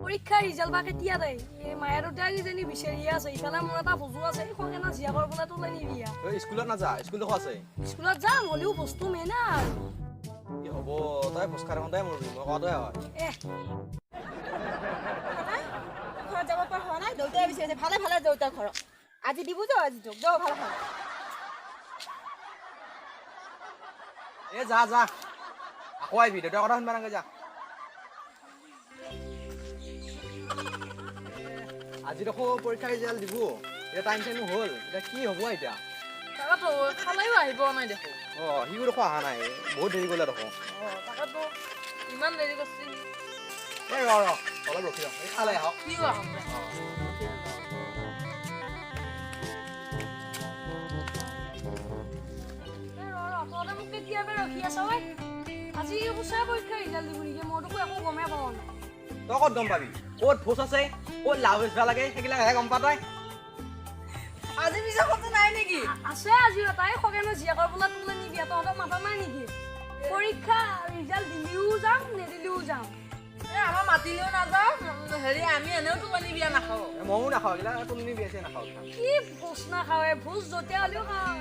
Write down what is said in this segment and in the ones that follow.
পৰীক্ষাৰ ৰিজাল্ট বা কেতিয়া দেই? এই মায়ে দেউতাই কিজানি বিচাৰিয়ে আছে। ইফালে মোৰ এটা ভোজো আছে, এই খগেনৰ জীয়েকৰ বোলে তোলনি বিয়া। এই স্কুলত নাযা? স্কুল দেখো আছে। স্কুলত যাম, হ'লেও বস্তু মেইন আৰু। কি হ'ব, তই ভোজ খাই থাকোঁতে মৰবি, মই কোৱাটোহে হয়। এ ঘৰত যাব পৰা হোৱা নাই, দেউতাই বিচাৰিছে। ভালে ভালে দেউতাৰ ঘৰত আজি দিব, যাওঁ আজি যোগ যাওঁ, ভাল ভাল। এ যা যা, আকৌ আহিবি, দেউতাৰ কথা শুনবা নালাগে, যা। আজি দেখো পৰীক্ষা ৰিজাল্ট দিব, এতিয়া টাইম চাইমো হ'ল, এতিয়া কি হ'ব এতিয়া? তাকেতো, খালেও আহিব নাই দেখো। অঁ, সিও দেখো অহা নাই, বহুত দেৰি কৰিলে দেখো। অঁ, তাকেতো, ইমান দেৰি কৰিছে। এ ৰ ৰ, অলপ ৰখি ৰ, এই খালে আহক। সিও আহক দে। এ ৰ ৰ, তহঁতে মোক কেতিয়াবা ৰখি আছ ঐ? আজি সঁচাই পৰীক্ষা ৰিজাল্ট দিব নেকি? মইতো একো গমেই পোৱা নাই। তই ক'ত গম পাবি? ক'ত ভোজ আছে, ক'ত লাভ বেচিব লাগে, সেইগিলাকহে গম পা তই। আজি পিছে ক'তো নাই নেকি? আছে আজি এটা, এই খগেনৰ জীয়েকৰ বোলে তোলনি বিয়া। তহঁতক মাতা নাই নেকি? পৰীক্ষা ৰিজাল্ট দিলেও যাম, নিদিলেও যাম। এ আমাৰ মাতিলেও নাযাওঁ, হেৰি আমি এনেও তোলনি বিয়া নাখাওঁ। এ, ময়ো নাখাওঁ এইগিলা তোলনি বিয়া চিয়া নাখাওঁ। কি ভোজ নাখাওঁ? এ ভোজ য'তে হ'লেও খাওঁ।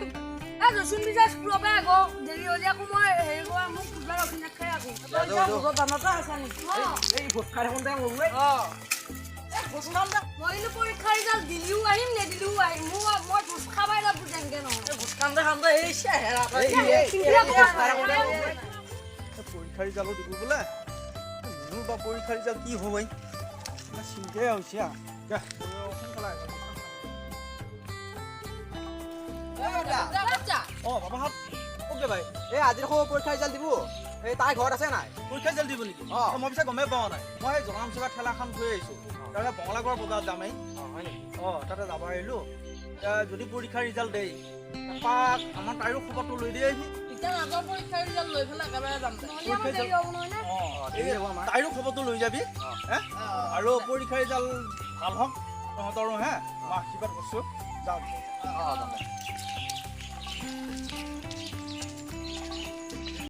এ ৰচুন পিজা স্কুলৰ পৰা আকৌ দেৰি হ'লে আকৌ মই হেৰি কৰা, মোক কিবা ৰখি নাখায় আকৌ। যা, যা, যা। ভোজত দানতে আছে নেকি? অঁ। এই ভোজ খাই থাকোঁতে মৰবি। অঁ, এই ভোজ খাম দে। মই কিন্তু পৰীক্ষা ৰিজাল্ট দিলেও আহিম, নিদিলেও আহিম। মই ভোজ খাবাই লাগব যেনকে নহয়। এই ভোজ খাম দে, খাম দে, এই চেহেৰা তই। এই, এই, এই, চিন্তা এই, ভোজ খাই কৰা থাকোঁতে নাই। মৰবি। পৰীক্ষা ৰিজাল্টো দিব বোলে, মোৰ বা পৰীক্ষা ৰিজাল্ট কি হ'ব? এই চিন্তাই হৈছে। দে, সোনকালে আহিবা। অঁ, বাবাহঁত ক'ত যাবা? এই আজি দেখোন পৰীক্ষা ৰিজাল্ট দিব, এই তাই ঘৰত আছে নাই? পৰীক্ষা ৰিজাল্ট দিব নেকি? অঁ। মই পিছে গমেই পোৱা নাই। মই সেই জনাম চুকা ঠেলাখন থৈ আহিছোঁ, তাৰপিছত বঙলাগড় বজাৰত যামেই। অঁ, হয় নেকি? অঁ, তাতে যাব আহিলোঁ। এতিয়া যদি পৰীক্ষা ৰিজাল্ট দেই, এপাক আমাৰ তাইৰো খবৰটো লৈ দিয়ে আহি। এতিয়া নাযাওঁ, পৰীক্ষা ৰিজাল্ট লৈ পেলাই একেবাৰে যাম দে। নহ'লে আমাৰ দেৰি হ'ব নহয় নে? অঁ, দেৰি হ'ব আমাৰ। তাইৰো খবৰটো লৈ যাবি। হে, আৰু পৰীক্ষা ৰিজাল্ট ভাল হওক তহঁতৰো, হে মই আশীৰ্বাদ কৰিছোঁ। যাওঁ। অঁ, যাম দে।